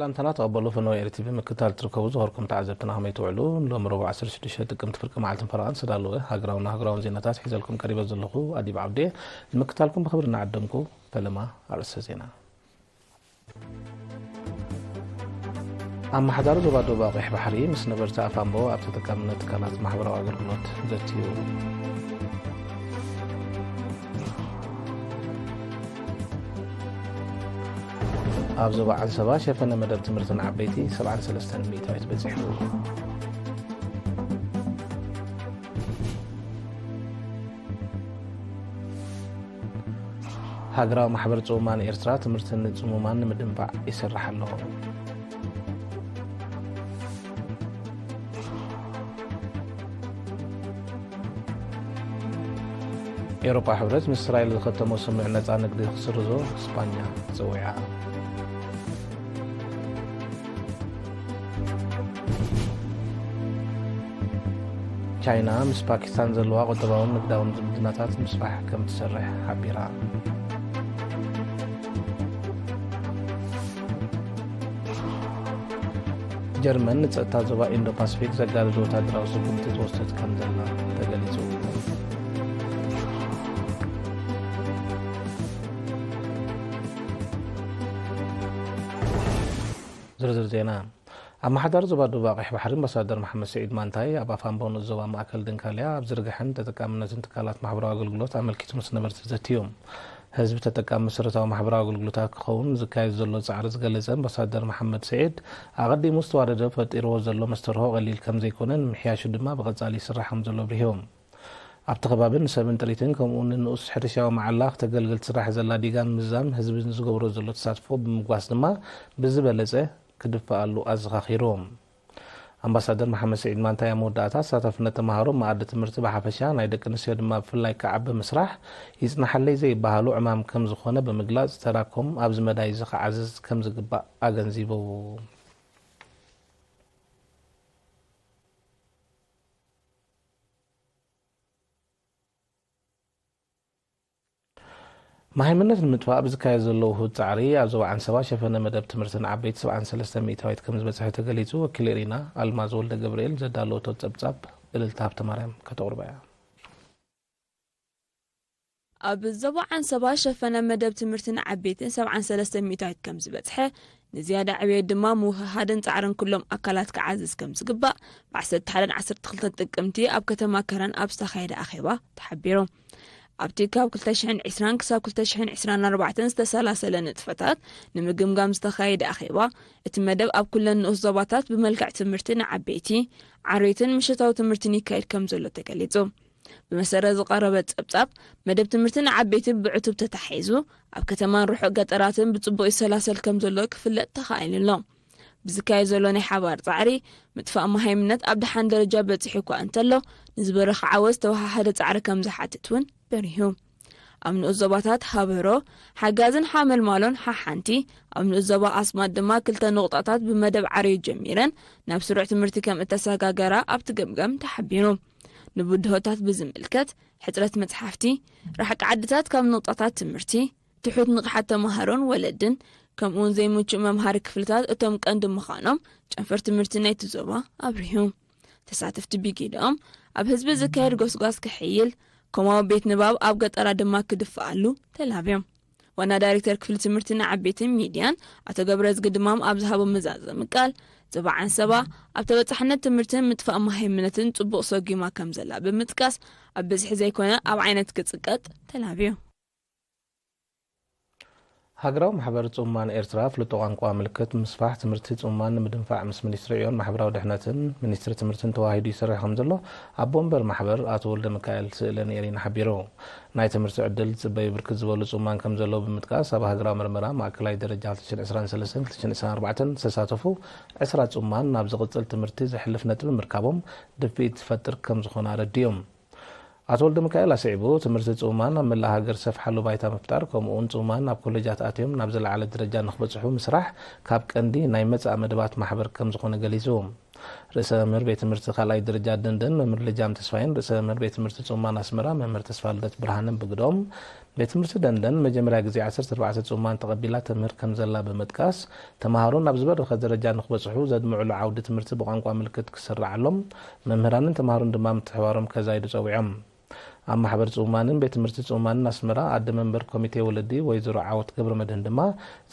እንተና ተቐበሉ። ፈነወ ኤሪቲ ብምክታል ትርከቡ ዝኸርኩም ተዓዘብትና ከመይ ትውዕሉ? ሎም ረቡዕ ዓሰርተ ሽዱሽተ ጥቅምቲ ፍርቂ መዓልትን ፈረቓን ዝተዳለወ ሃገራውን ሃገራውን ዜናታት ሒዘልኩም ቀሪበ ዘለኹ ኣዲብ ዓብዴ። ንምክታልኩም ብኽብሪ እናዓደምኩ፣ ፈለማ ኣርእስተ ዜና። ኣመሓዳሪ ዞባ ደቡብ ኣቑሕ ባሕሪ ምስ ነበርቲ ኣፋምቦ ኣብ ተጠቃምነት ትካላት ማሕበራዊ ኣገልግሎት ዘትዩ። ኣብ ዞባ ዓንሰባ ሸፈነ መደብ ትምህርቲ ንዓበይቲ ሰብዓን ሰለስተን ሚእታዊት በጺሑ። ሃገራዊ ማሕበር ጽሙማን ኤርትራ ትምህርቲ ንጽሙማን ንምድንፋዕ ይሰርሕ ኣሎ። ኤውሮጳ ሕብረት ምስ እስራኤል ዝኸተሞ ስምምዕ ነጻ ንግዲ ክስርዞ ስጳኛ ጸዊዓ። ቻይና ምስ ፓኪስታን ዘለዋ ቁጠባውን ንግዳውን ዝምድናታት ምስፋሕ ከም ትሰርሕ ሓቢራ። ጀርመን ንጸጥታ ዞባ ኢንዶ ፓሲፊክ ዘጋድድ ወታደራዊ ስጉምቲ ትወስድ ከም ዘላ ተገሊጹ። ዝርዝር ዜና። ኣመሓዳሪ ዞባ ደቡብ ኣቕሕ ባሕሪ ኣምባሳደር መሓመድ ስዒድ ማንታይ ኣብ ኣፋምቦ ንኡስ ዞባ ማእከል ድንካልያ ኣብ ዝርግሐን ተጠቃምነትን ትካላት ማሕበራዊ ኣገልግሎት ኣመልኪቱ ምስ ነበርቲ ዘትዩ። ህዝቢ ተጠቃሚ መሰረታዊ ማሕበራዊ ኣገልግሎታት ክኸውን ዝካየድ ዘሎ ጻዕሪ ዝገለጸ ኣምባሳደር መሓመድ ስዒድ፣ ኣቐዲሙ ዝተዋደደ ፈጢርዎ ዘሎ መስተርሆ ቀሊል ከም ዘይኮነ፣ ንምሕያሹ ድማ ብቐጻሊ ይስራሕ ከም ዘሎ ኣብሪሁ። ኣብቲ ከባቢ ንሰብን ጥሪትን ከምኡ እውን ንንኡስ ሕርሻዊ መዓላ ክተገልግል ትስራሕ ዘላ ዲጋን ምዛም ህዝቢ ንዝገብሮ ዘሎ ተሳትፎ ብምጉባስ ድማ ብዝበለጸ ክድፈኣሉ ኣዘኻኺሩ። ኣምባሳደር መሓመድ ስዒድ ማንታይ ኣብ መወዳእታ፣ ተሳታፍነት ተምሃሮ መኣዲ ትምህርቲ ብሓፈሻ ናይ ደቂ ኣንስትዮ ድማ ብፍላይ ክዓቢ ምስራሕ ይጽናሓለይ ዘይበሃሉ ዕማም ከም ዝኾነ ብምግላጽ፣ ተራኮም ኣብዚ መዳይ እዚ ክዓዝዝ ከም ዝግባእ ኣገንዚቡ። መሃይምነት ንምጥፋእ ኣብ ዝካየድ ዘሎ ውሁድ ጻዕሪ፣ ኣብ ዞባ ዓንሰባ ሸፈነ መደብ ትምህርቲ ንዓበይቲ ሰብዓን ሰለስተን ሚእታዊት ከም ዝበጽሐ ተገሊጹ። ወኪል ኤሪና ኣልማዝ ወልደ ገብርኤል ዘዳለወቶ ጸብጻብ እልልታ ሃብተማርያም ከተቕርባ እያ። ኣብ ዞባ ዓንሰባ ሸፈነ መደብ ትምህርቲ ንዓበይቲ ሰብዓን ሰለስተን ሚእታዊት ከም ዝበጽሐ፣ ንዝያዳ ዕብየት ድማ ምውህሃድን ጻዕርን ኩሎም ኣካላት ክዓዝዝ ከም ዝግባእ፣ ብ ዓሰርተ ሓደን ዓሰርተ ክልተን ጥቅምቲ ኣብ ከተማ ከረን ኣብ ዝተኻየደ ኣኼባ ተሓቢሩ። ኣብቲ ካብ ክልተ ሽሕን ዕስራን ክሳብ ክልተ ሽሕን ዕስራን ኣርባዕተን ዝተሰላሰለ ንጥፈታት ንምግምጋም ዝተኻየደ ኣኼባ፣ እቲ መደብ ኣብ ኩለን ንኡስ ዞባታት ብመልክዕ ትምህርቲ ንዓበይቲ፣ ዓርቢትን ምሸታዊ ትምህርትን ይካየድ ከም ዘሎ ተገሊጹ። ብመሰረት ዝቐረበ ጸብጻብ፣ መደብ ትምህርቲ ንዓበይቲ ብዕቱብ ተታሒዙ፣ ኣብ ከተማን ርሑቕ ገጠራትን ብጽቡቕ ይሰላሰል ከም ዘሎ ክፍለጥ ተኻኢሉ ኣሎ። ብዝካየድ ዘሎ ናይ ሓባር ጻዕሪ፣ ምጥፋእ መሃይምነት ኣብ ደሓን ደረጃ በጺሑ እኳ እንተሎ፣ ንዝበረኸ ዓወት ዝተወሃሃደ ጻዕሪ ከም ዝሓትት እውን በሪሁ። ኣብ ንኡስ ዞባታት ሃበሮ፣ ሓጋዝን ሓመልማሎን ሓሓንቲ፣ ኣብ ንኡስ ዞባ ኣስማት ድማ ክልተ ንቑጣታት ብመደብ ዓርዩ ጀሚረን ናብ ስሩዕ ትምህርቲ ከም እተሰጋገራ ኣብቲ ገምጋም ተሓቢሩ። ንብድሆታት ብዝምልከት፣ ሕጽረት መጽሓፍቲ፣ ርሕቂ ዓድታት ካብ ንቑጣታት ትምህርቲ፣ ትሑት ንቕሓት ተመሃሮን ወለድን፣ ከምኡውን ዘይምቹእ መምሃሪ ክፍልታት እቶም ቀንዲ ምዃኖም ጨንፈር ትምህርቲ ናይቲ ዞባ ኣብሪሁ። ተሳተፍቲ ብጊድኦም፣ ኣብ ህዝቢ ዝካየድ ጎስጓስ ክሕይል፣ ኮማዊ ቤት ንባብ ኣብ ገጠራት ድማ ክድፈኣሉ ተላብዮም። ዋና ዳይሬክተር ክፍሊ ትምህርቲ ንዓበይትን ሚድያን ኣቶ ገብረዝጊ ድማም ኣብ ዝሃቦ መዛዘሚ ቃል፣ ዞባ ዓንሰባ ኣብ ተበጻሕነት ትምህርትን ምጥፋእ መሃይምነትን ጽቡቕ ሰጒማ ከም ዘላ ብምጥቃስ፣ ኣብ ብዝሒ ዘይኮነ ኣብ ዓይነት ክጽቀጥ ተላብዩ። ሃገራዊ ማሕበር ጽሙማን ኤርትራ ፍልጦ ቋንቋ ምልክት ምስፋሕ ትምህርቲ ጽሙማን ንምድንፋዕ ምስ ሚኒስትሪ ዕዮን ማሕበራዊ ድሕነትን ሚኒስትሪ ትምህርትን ተዋሂዱ ይሰርሕ ከም ዘሎ ኣቦ ወንበር ማሕበር ኣቶ ወልደ ሚካኤል ስእለ ንኤሪና ሓቢሩ። ናይ ትምህርቲ ዕድል ዝጽበዩ ብርክት ዝበሉ ጽሙማን ከም ዘለዉ ብምጥቃስ፣ ኣብ ሃገራዊ መርመራ ማእከላይ ደረጃ ክልተ ሽሕን ዕስራን ሰለስተን ክልተ ሽሕን ዕስራን ኣርባዕተን ዝተሳተፉ ዕስራ ጽሙማን ናብ ዝቕጽል ትምህርቲ ዘሕልፍ ነጥቢ ምርካቦም ድፍኢት ዝፈጥር ከም ዝኾነ ኣረዲኦም። ኣቶ ወልደ ሚካኤል ኣስዒቡ፣ ትምህርቲ ጽሙማን ኣብ መላእ ሃገር ዝሰፍሓሉ ባይታ ምፍጣር፣ ከምኡ'ውን ጽሙማን ናብ ኮሌጃት ኣትዮም ናብ ዝለዓለ ደረጃ ንኽበጽሑ ምስራሕ ካብ ቀንዲ ናይ መጻኢ መደባት ማሕበር ከም ዝኾነ ገሊጹ። ርእሰ መምህር ቤት ትምህርቲ ካልኣይ ደረጃ ደንደን መምህር ልጃም ተስፋይን ርእሰ መምህር ቤት ትምህርቲ ጽማን ኣስመራ መምህር ተስፋ ልደት ብርሃንን ብግደኦም፣ ቤት ትምህርቲ ደንደን መጀመርያ ግዜ ዓሰርተ ኣርባዕተ ጽማን ተቐቢላ ተምህር ከም ዘላ ብምጥቃስ፣ ተምሃሮ ናብ ዝበረኸ ደረጃ ንክበጽሑ ዘድምዕሉ ዓውዲ ትምህርቲ ብቋንቋ ምልክት ክስርዓሎም፣ መምህራንን ተምሃሮን ድማ ምትሕባሮም ከዛይዱ ጸዊዖም። ኣብ ማሕበር ጽማንን ቤት ትምህርቲ ጽማንን ኣስመራ ኣደ መንበር ኮሚቴ ወለዲ ወይዘሮ ዓወት ገብረመድህን ድማ፣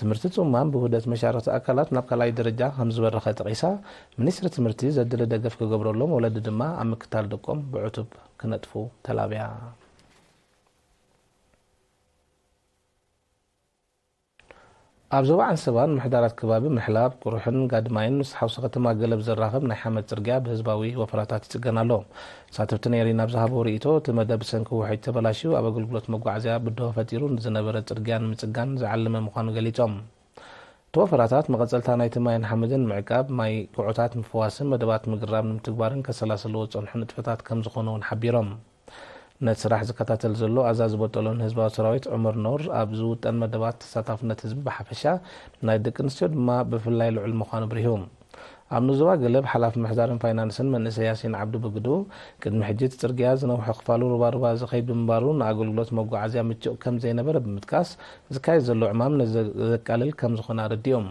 ትምህርቲ ጽማን ብውህደት መሻርኽቲ ኣካላት ናብ ካልኣይ ደረጃ ከም ዝበረኸ ጠቒሳ፣ ሚኒስትሪ ትምህርቲ ዘድሊ ደገፍ ክገብረሎም፣ ወለዲ ድማ ኣብ ምክታል ደቆም ብዕቱብ ክነጥፉ ተላብያ። ኣብ ዞባ ዓንሰባን ምሕዳራት ከባቢ ምሕላብ፣ ቁሩሕን ጋድማይን ምስ ሓውሲ ከተማ ገለብ ዘራኽብ ናይ ሓመድ ጽርግያ ብህዝባዊ ወፈራታት ይጽገን ኣሎ። ተሳተፍቲ ነይሪ ናብ ዝሃበዎ ርእይቶ፣ እቲ መደብ ብሰንኪ ውሕጅ ተበላሽዩ ኣብ ኣገልግሎት መጓዓዝያ ብድሆ ፈጢሩ ንዝነበረ ጽርግያ ንምጽጋን ዝዓለመ ምዃኑ ገሊጾም። እቲ ወፈራታት መቐጸልታ ናይቲ ማይን ሓመድን ምዕቃብ፣ ማይ ኩዖታት ምፍዋስን መደባት ምግራብ ንምትግባርን ከሰላስልዎ ዝጸንሑ ንጥፈታት ከም ዝኾኑ እውን ሓቢሮም። ነቲ ስራሕ ዝከታተል ዘሎ ኣዛዚ ቦጦሎን ህዝባዊ ሰራዊት ዑመር ኖር፣ ኣብ ዝውጠን መደባት ተሳታፍነት ህዝቢ ብሓፈሻ፣ ናይ ደቂ ኣንስትዮ ድማ ብፍላይ ልዑል ምዃኑ ብሪሁ። ኣብ ንዞባ ገለብ ሓላፊ ምሕዳርን ፋይናንስን መንእሰይ ያሲን ዓብዱ ብግዱ፣ ቅድሚ ሕጂ እቲ ጽርግያ ዝነውሐ ክፋሉ ሩባሩባ ዝኸይድ ብምንባሩ፣ ንኣገልግሎት መጓዓዝያ ምቹእ ከም ዘይነበረ ብምጥቃስ፣ ዝካየድ ዘሎ ዕማም ነዚ ዘቃልል ከም ዝኾነ ኣረዲኦም።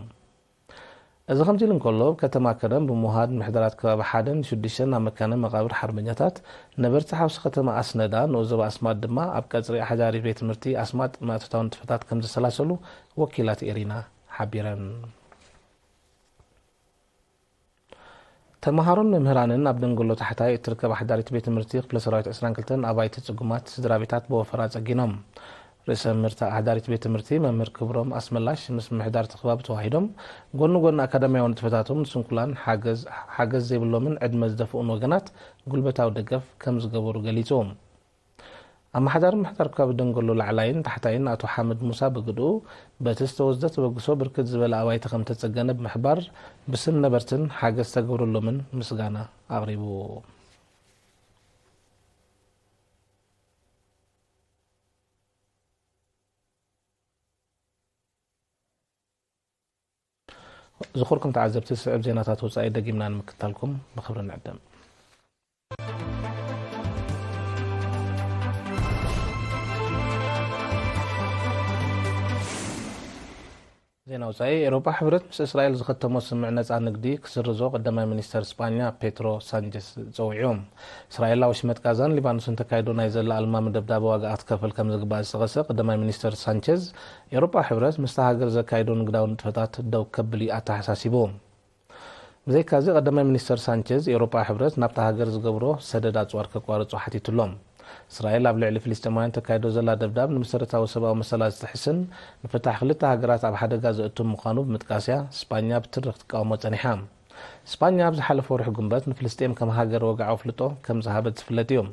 እዚ ከምዚ ኢሉ እንከሎ፣ ኣብ ከተማ ከረን ብምውሃድ ምሕደራት ከባቢ ሓደን ሽዱሽተን ኣብ መካነ መቓብር ሓርበኛታት ነበርቲ ሓውሲ ከተማ ኣስነዳ፣ ንኡስ ዞባ ኣስማጥ ድማ ኣብ ቀጽሪ ኣሕዳሪ ቤት ትምህርቲ ኣስማጥ ምእትታው ንጥፈታት ከም ዘሰላሰሉ ወኪላት ኤሪና ሓቢረን። ተምሃሮን መምህራንን ኣብ ደንገሎ ታሕታይ እትርከብ ኣሕዳሪት ቤት ትምህርቲ ክፍለ ሰራዊት ዕስራን ክልተን ኣባይቲ ጽጉማት ስድራ ቤታት ብወፈራ ጸጊኖም። ርእሰ መምህርታ ኣሕዳሪት ቤት ትምህርቲ መምህር ክብሮም ኣስመላሽ ምስ ምምሕዳር እቲ ከባቢ ተዋሂዶም፣ ጎኒ ጎኒ ኣካዳሚያዊ ንጥፈታቶም ንስንኩላን ሓገዝ፣ ሓገዝ ዘይብሎምን ዕድመ ዝደፍኡን ወገናት ጉልበታዊ ደገፍ ከም ዝገበሩ ገሊጹ። ኣመሓዳሪ ምምሕዳር ከባቢ ደንገሎ ላዕላይን ታሕታይን ኣቶ ሓመድ ሙሳ ብግድኡ፣ በቲ ዝተወስደ ተበግሶ ብርክት ዝበለ ኣባይቲ ከም ተጸገነ ብምሕባር፣ ብስም ነበርትን ሓገዝ ዝተገብረሎምን ምስጋና ኣቕሪቡ። ዝኹርኩም ተዓዘብቲ፣ ዝስዕብ ዜናታት ወጻኢ ደጊምና ንምክታልኩም ብኽብሪ ንዕደም። ዜና ወጻኢ። ኤውሮጳ ሕብረት ምስ እስራኤል ዝኸተሞ ስምምዕ ነጻ ንግዲ ክስርዞ ቀዳማይ ሚኒስተር ስጳኛ ፔትሮ ሳንቸዝ ጸዊዑ። እስራኤል ኣብ ወሽመጥ ጋዛን ሊባኖስን ተካይዶ ናይ ዘላ ኣልማሚ ደብዳበ ዋጋ ክትከፍል ከም ዝግባእ ዝጠቐሰ ቀዳማይ ሚኒስተር ሳንቸዝ፣ ኤውሮጳ ሕብረት ምስታ ሃገር ዘካይዶ ንግዳዊ ንጥፈታት ደው ከብል እዩ ኣተሓሳሲቡ። ብዘይካዚ፣ ቀዳማይ ሚኒስተር ሳንቸዝ፣ ኤውሮጳ ሕብረት ናብታ ሃገር ዝገብሮ ሰደድ ኣጽዋር ከቋርጾ ሓቲቱሎም። እስራኤል ኣብ ልዕሊ ፍልስጤማውያን ተካይዶ ዘላ ደብዳብ ንመሰረታዊ ሰብኣዊ መሰላት ዝጥሕስን ንፍታሕ ክልተ ሃገራት ኣብ ሓደጋ ዘእቱን ምዃኑ ብምጥቃስ እያ ስጳኛ ብትሪ ክትቃወሞ ጸኒሓ። ስጳኛ ኣብ ዝሓለፈ ወርሒ ጉንበት ንፍልስጤም ከም ሃገር ወግዓዊ ኣፍልጦ ከም ዝሃበት ዝፍለጥ እዩ።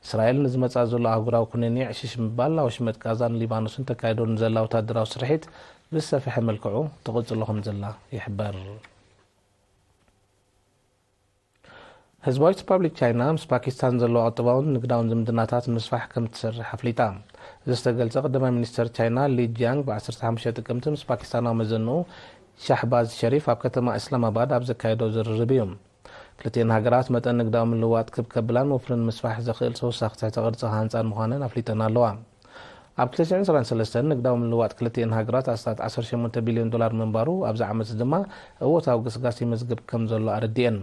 እስራኤል ንዝመጽኣ ዘሎ ኣህጉራዊ ኩነኔ ዕሽሽ ምባል ኣብ ወሽመጥ ጋዛን ሊባኖስን ተካይዶ ንዘላ ወታደራዊ ስርሒት ብዝሰፍሐ መልክዑ ትቕጽሎ ከም ዘላ ይሕበር። ህዝባዊት ሪፓብሊክ ቻይና ምስ ፓኪስታን ዘለዋ ቁጠባውን ንግዳውን ዝምድናታት ንምስፋሕ ከም ትሰርሕ ኣፍሊጣ። እዚ ዝተገልጸ ቀዳማይ ሚኒስተር ቻይና ሊ ጂያንግ ብ ዓሰርተ ሓሙሽተ ጥቅምቲ ምስ ፓኪስታናዊ መዘንኡ ሻህባዝ ሸሪፍ ኣብ ከተማ እስላማባድ ኣብ ዘካየዶ ዝርርብ እዩ። ክልቲኤን ሃገራት መጠን ንግዳዊ ምልውዋጥ ክብ ከብላን ወፍሪ ንምስፋሕ ዘኽእል ተወሳኺ ትሕተ ቅርጺ ክሃንጻን ምዃነን ኣፍሊጠን ኣለዋ። ኣብ ክልተ ሽሕን ዕስራን ሰለስተን ንግዳዊ ምልውዋጥ ክልቲኤን ሃገራት ኣስታት ዓሰርተ ሸሞንተ ቢልዮን ዶላር ምንባሩ፣ ኣብዚ ዓመት ድማ እወታዊ ግስጋስ ይመዝግብ ከም ዘሎ ኣረዲኤን።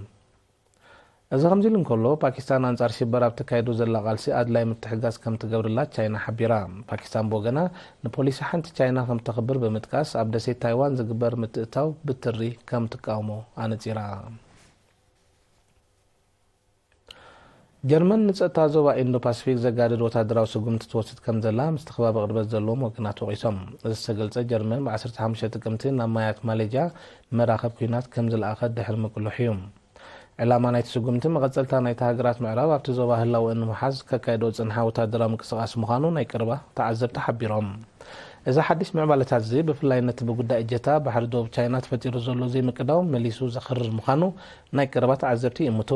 እዚ ከምዚ ኢሉ እንከሎ፣ ፓኪስታን ኣንጻር ሽበራ ኣብ ተካይዶ ዘላ ቃልሲ ኣድላይ ምትሕግጋዝ ከም ትገብርላ ቻይና ሓቢራ። ፓኪስታን ብወገና፣ ንፖሊሲ ሓንቲ ቻይና ከም ተኽብር ብምጥቃስ፣ ኣብ ደሴት ታይዋን ዝግበር ምትእትታው ብትሪ ከም ትቃወሞ ኣነጺራ። ጀርመን ንጸጥታ ዞባ ኢንዶ ፓሲፊክ ዘጋድድ ወታደራዊ ስጉምቲ ትወስድ ከም ዘላ ምስቲ ከባቢ ቅርበት ዘለዎም ወገናት ወቒሶም። እዚ ዝተገልጸ፣ ጀርመን ብ ዓሰርተ ሓሙሽተ ጥቅምቲ ናብ ማያት ማሌዥያ መራኸብ ኲናት ከም ዝለኣኸት ድሕሪ ምቅልሑ እዩ። ዕላማ ናይቲ ስጉምቲ መቐጸልታ ናይቲ ሃገራት ምዕራብ ኣብቲ ዞባ ህላወ ንምሓዝ ከካይዶ ዝጸንሓ ወታደራዊ ምንቅስቓስ ምዃኑ ናይ ቀረባ ተዓዘብቲ ሓቢሮም። እዚ ሓድሽ ምዕባለታት እዚ ብፍላይ ነቲ ብጉዳይ እጀታ ባሕሪ ደቡብ ቻይና ተፈጢሩ ዘሎ ዘይምቅዳው መሊሱ ዘኽርር ምዃኑ ናይ ቀረባ ተዓዘብቲ ይእምቱ።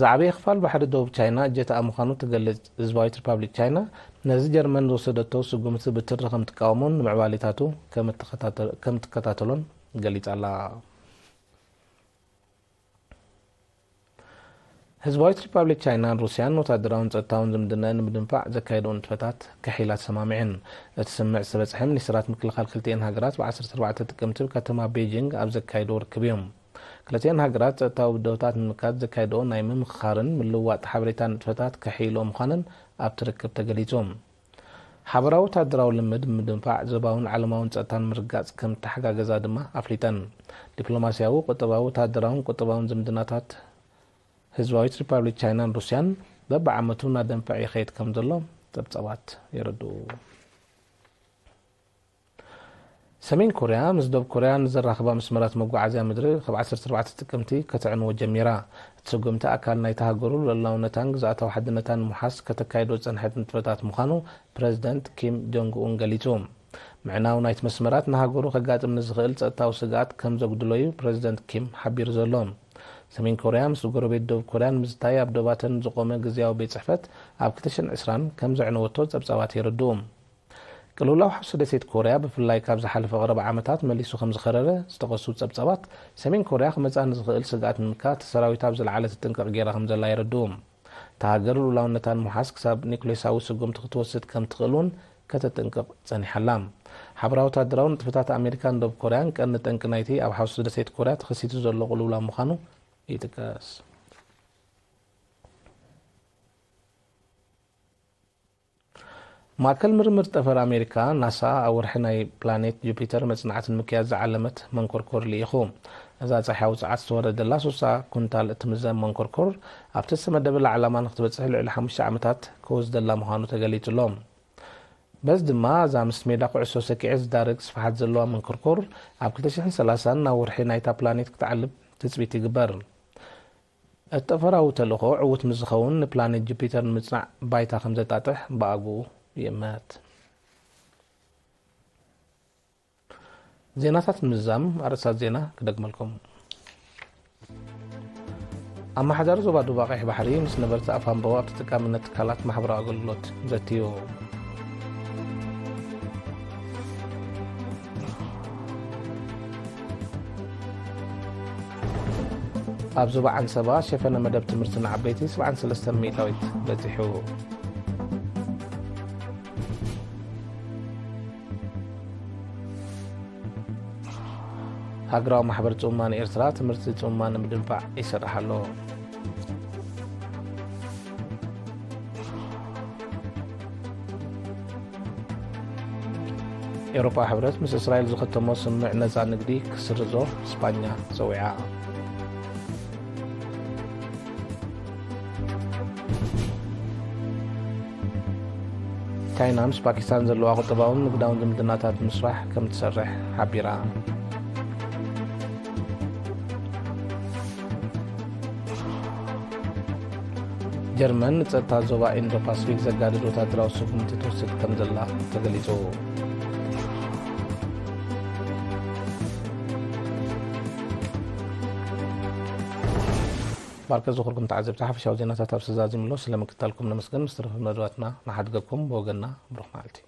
ዝዓበየ ክፋል ባሕሪ ደቡብ ቻይና እጀታኣ ምዃኑ ትገልጽ ህዝባዊት ሪፓብሊክ ቻይና፣ ነዚ ጀርመን ዝወሰደቶ ስጉምቲ ብትሪ ከም ትቃወሞን ንምዕባሌታቱ ከም እትኸታተል-፣ ከም ትከታተሎን ገሊጻ ኣላ። ህዝባዊት ሪፓብሊክ ቻይናን ሩስያን ወታደራውን ጸጥታውን ዝምድናን ንምድንፋዕ ዘካየድኦ ንጥፈታት ከሒላ ተሰማሚዐን። እቲ ስምምዕ ዝተበጽሐ ሚኒስትራት ምክልኻል ክልቲኤን ሃገራት ብ ዓሰርተ ኣርባዕተ ጥቅምቲ ኣብ ከተማ ቤጂንግ ኣብ ዘካየድዎ ርክብ እዩ። ክልቲኤን ሃገራት ጸጥታዊ ብድሆታት ንምምካት ዘካየድኦ ናይ ምምኽኻርን ምልውዋጥ ሓበሬታን ንጥፈታት ከሒልኦ ምዃነን ኣብቲ ርክብ ተገሊጹ። ሓበራዊ ወታደራዊ ልምድ ብምድንፋዕ ዞባውን ዓለማውን ጸጥታን ምርጋጽ ከም ተሓጋገዛ ድማ ኣፍሊጠን። ዲፕሎማስያዊ፣ ቁጠባዊ፣ ወታደራውን ቁጠባውን ዝምድናታት ህዝባዊት ሪፓብሊክ ቻይናን ሩስያን በብዓመቱ እናደንፈዐ ይኸይድ ከም ዘሎ ጸብጻባት የረድኡ። ሰሜን ኮርያ ምስ ደቡብ ኮርያ ንዘራኽባ መስመራት መጓዓዝያ ምድሪ ካብ ዓሰርተ ኣርባዕተ ጥቅምቲ ከተዕንዎ ጀሚራ። እቲ ስጉምቲ ኣካል ናይታ ሃገሩ ልኡላውነታን ግዝኣታዊ ሓድነታን ንምውሓስ ከተካይዶ ዝጸንሐት ንጥፈታት ምዃኑ ፕረዚደንት ኪም ጆንግ ኡን ገሊጹ። ምዕናው ናይቲ መስመራት ንሃገሩ ከጋጥም ንዝኽእል ጸጥታዊ ስግኣት ከም ዘጉድሎ እዩ ፕረዚደንት ኪም ሓቢሩ ዘሎ። ሰሜን ኮርያ ምስ ጎረቤት ደቡብ ኮርያ ንምዝታይ ኣብ ዶባተን ዝቖመ ግዝያዊ ቤት ጽሕፈት ኣብ ክልተ ሽሕን ዕስራን ከም ዘዕነወቶ ጸብጻባት የረድኡ። ቅልውላው ሓውሲ ደሴት ኮርያ ብፍላይ ካብ ዝሓለፈ ቀረባ ዓመታት መሊሱ ከም ዝኸረረ ዝጠቐሱ ጸብጻባት፣ ሰሜን ኮርያ ክመጽኣ ንዝኽእል ስግኣት ንምምካት ሰራዊታ ኣብ ዝለዓለ ትጥንቀቕ ገይራ ከም ዘላ የረድኡ። እታ ሃገር ልኡላውነታ ንምውሓስ ክሳብ ኒኩሌሳዊ ስጉምቲ ክትወስድ ከም ትኽእል እውን ከተጥንቅቕ ጸኒሓ ኣላ። ሓበራዊ ወታደራዊ ንጥፈታት ኣሜሪካን ደቡብ ኮርያን ቀንዲ ጠንቂ ናይቲ ኣብ ሓውሲ ደሴት ኮርያ ተኸሲቱ ዘሎ ቅልውላው ምዃኑ ይጥቀስ። ማእከል ምርምር ጠፈር ኣሜሪካ፣ ናሳ፣ ኣብ ወርሒ ናይ ፕላኔት ጁፒተር መጽናዕቲ ንምክያድ ዝዓለመት መንኮርኮር ልኢኹ። እዛ ጸሓያዊ ጸዓት ዝተወረደላ ሱሳ ኩንታል እትምዘን መንኮርኮር፣ ኣብቲ ዝተመደበላ ዕላማ ንክትበጽሕ ልዕሊ ሓሙሽተ ዓመታት ክወስደላ ምዃኑ ተገሊጹ ኣሎ። በዚ ድማ፣ እዛ ምስ ሜዳ ኩዕሶ ሰኪዐት ዝዳረግ ስፍሓት ዘለዋ መንኮርኮር፣ ኣብ ክልተ ሽሕን ሰላሳን ናብ ወርሒ ናይታ ፕላኔት ክትዓልብ ትጽቢት ይግበር። እቲ ጠፈራዊ ተልእኾ ዕዉት ምስ ዝኸውን፣ ንፕላኔት ጁፒተር ንምጽናዕ ባይታ ከም ዘጣጥሕ ብኣግኡ ይእመት። ዜናታት ንምዝዛም ኣርእስታት ዜና ክደግመልኩም። ኣመሓዳሪ ዞባ ዶባ ቀይሕ ባሕሪ ምስ ነበርቲ ኣፋንበው ኣብ ተጠቃምነት ትካላት ማሕበራዊ ኣገልግሎት ዘትዩ። ኣብ ዞባ ዓንሰባ ሸፈነ መደብ ትምህርቲ ንዓበይቲ ሰብዓን ሰለስተን ሚእታዊት በጺሑ። ሃገራዊ ማሕበር ጽሙማን ኤርትራ ትምህርቲ ጽሙማን ንምድንፋዕ ይሰርሕ ኣሎ። ኤውሮፓ ሕብረት ምስ እስራኤል ዝኸተሞ ስምምዕ ነጻ ንግዲ ክስርዞ ስፓኛ ጸዊዓ። ቻይና ምስ ፓኪስታን ዘለዋ ቁጠባውን ንግዳውን ዝምድናታት ምስራሕ ከም ትሰርሕ ሓቢራ። ጀርመን ንጸጥታ ዞባ ኢንዶ ፓስፊክ ዘጋድድ ወታደራዊ ስጉምቲ ትወስድ ከም ዘላ ተገሊጹ። ማርከስ ዝኽርኩም ተዓዘብቲ ሓፈሻዊ ዜናታት ኣብ ሰዛዚምሎ ስለ ምክታልኩም ነመስግን። ምስ ተረፈ መደባትና ንሓድገኩም ብወገንና ብሩኽ መዓልቲ።